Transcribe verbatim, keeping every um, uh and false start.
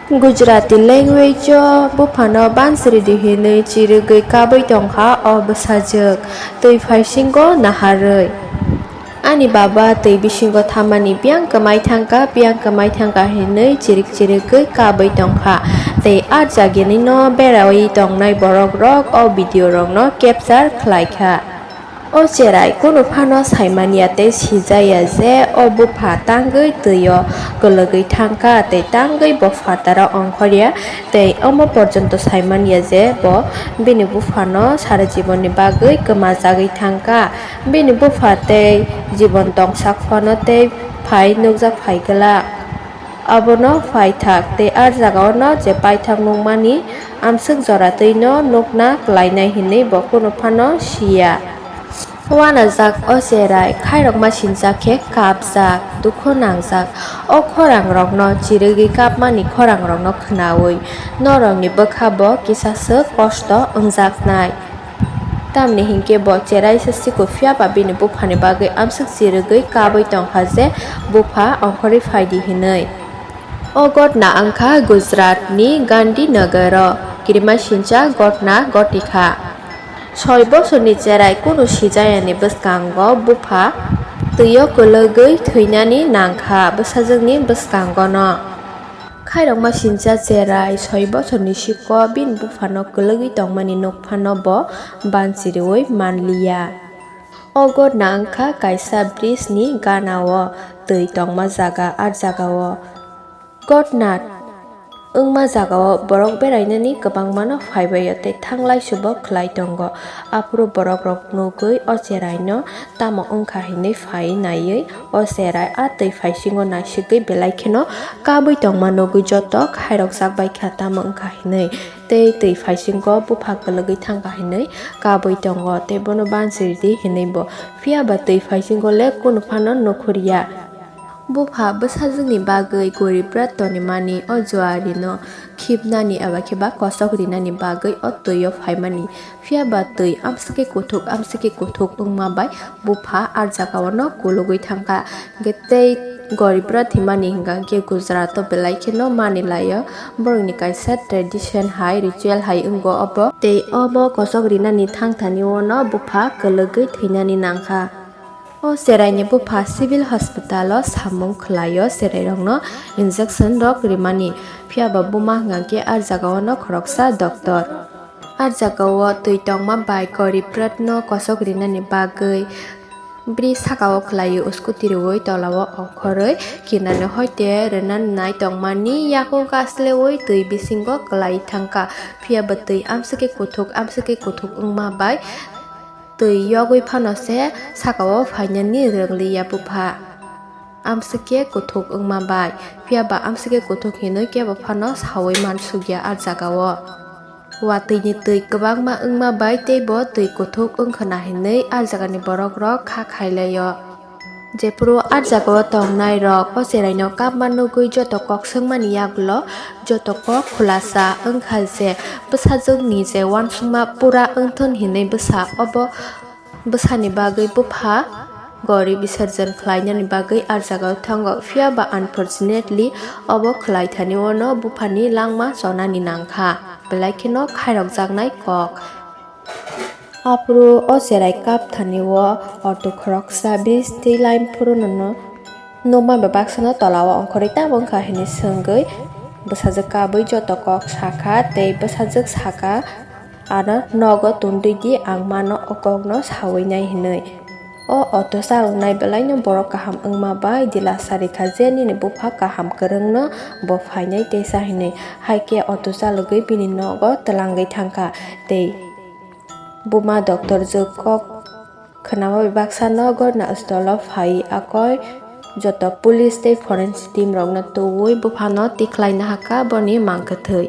Gujarati language o buphano bansridi hinwi chirigwi kabwi tongkha o bwsajwk, twi phaisingo naharwi. Ani baba twi bisingo thamani biyang kwmai thangkha, biyang kwmai thangkha hinwi chirik chirigwi kabwi tongkha, tei ah jagini no berai tongnai borok rok o video rok no capture khlaikha. O cherai kunu phano saimanya tei sijaya je o bupha tangwi twi o kwlwgwi thangkha tei tangwi bo phataro ongkhorya tei omo porjonto saimanya je bo bini buphano sara jibonni bagwi kwmajagwi thangkha. Bini bupha tei jibon tongsak phano tei phai nukjak phai glak. Abono paithak tei ah jagao no je paithak nukmani amswk jora twi no nukna klainai hinwi bo kunu phano siya. Uanajak o cherai khairokma sinjak khe kapjak, dukhu nangjak. O khorang rokno chirigwi kapmani khorang rokno khwnawi norokni bwkha bo kisa swk kosto wngjaknai. Tamni hinkhe bo cherai se sikhu, phiya ba bini buphani bagwi amswk chirigwi kabwi tongkha je bupha ongkhorwi phaidi hinwi. O gotna wngkha Gujaratni Gandhinagaro kirimasingcha gotna gotikha. Soi bosorni cherai kunu sijayani bwskango bupha twio kwlwgwi thwinani nangkha bwsajwkni bwskangono. Khairokma sincha cherai soi bosorni siko bini buphano kwlwgwi tongmani nukphano bo banchiriwi manliya. O gotna wngkha kaisa bridge ni gana o twi tongma jaga, ah jaga o gotna wngma jaga o borok berainani kwbangmano phaibai o tei thanglai subo khlai tongo. Aphuru borok rok nugwi o cherai no tamo wngkha hinwi phai naiwi o cherai ah twi phaisingo naisigwi belai kheno kabwi tongma nugwi joto khairokjak baikha tamo wngkha hinwi. Tei twi phaisingo bupha kwlwgwi thangkha hinwi kabwi tongo tei bono banchiridi hinwi bo. Phiya ba twi phaisingo le kunu phano nukhurya. Bupha bwsajwkni bagwi gorib brat tonimani o juarino khibnani eba khe ba kosok rinani bagwi o twio phaimani. Phiya ba twi amswkhe kuthuk amswkhe kuthuk wngma bai bupha ah jagao no kulugwi thangkha. Hwnkhe tei gorib brat himani hwnkha hwnkhe Gujarat o belai kheno mani laio. Borokni kaisa tradition hai ritual hai wngo obo. Tei obo kosok rinani thangthani o no bupha kwlwgwi thwinani nangkha. O cheraini bupha civil hospital o samung khwlaio, cherairokno injection rok rimani. Phiya ba buma hwnkha khe ah jagao no khoroksa doctor. Ah jagao twi tongma bai gorib brat no kosok rinani bagwi bridge sakao khwlaio scooty rwui tolao ongkhorwi kinani hoite rwna nai tongmani yakung kasleui twi bisingo kwlai thangkha. Phiya ba twi amswkhe kuthuk amswkhe kuthuk wngma bai twi yogwi phano se sakao phainani rwngliya bupha. Amswkhe kuthuk wngma bai, phiya ba amswkhe kuthuk hinwi kebo phano saui mansukya ah jagao. Watwini twi kwbangma wngma bai teibo twi kuthuk wngkhwna hinwi ah jagani borok rok kha khailaio. Jephuru ah jagao tongnai rok o cheraino kapma nugwi joto kok swngmani yagulo joto kok khulasa wngkha je bwsajwkni je uansukma pura wngthun hinwi bwsa obo bwsani bagwi bupha gori bisorjon khlainani bagwi ah jagao thango, phiya ba unfortunately obo khlai thani uano buphani langma chonani nangkha, belai kheno khairokjaknai kok. Aphuru o cherai kap thani o auto khoroksa bridge twi line phuru no nukma bai baksano tolao ongkhorwi tamo wngkha hinwi swngwi bwsajwk kabwi joto kok sakha tei bwsajwk sakha. Ano nogo tundwi di, ang mano o kokno saui nai hinwi. O auto chaloknai belaino borok kaham wngma bai dilasa rikha je nini bupha kaham kwrwngno bo phainai teisa hinwi. Haikhe auto chalogwi bini nogo twlangwi thangkha tei buma doctor jwk kok khwnama bai baksano gotna stolo phai akoi joto police tei forensic team rokno tubui buphano tikhlai nahakha boni mang kwthwi.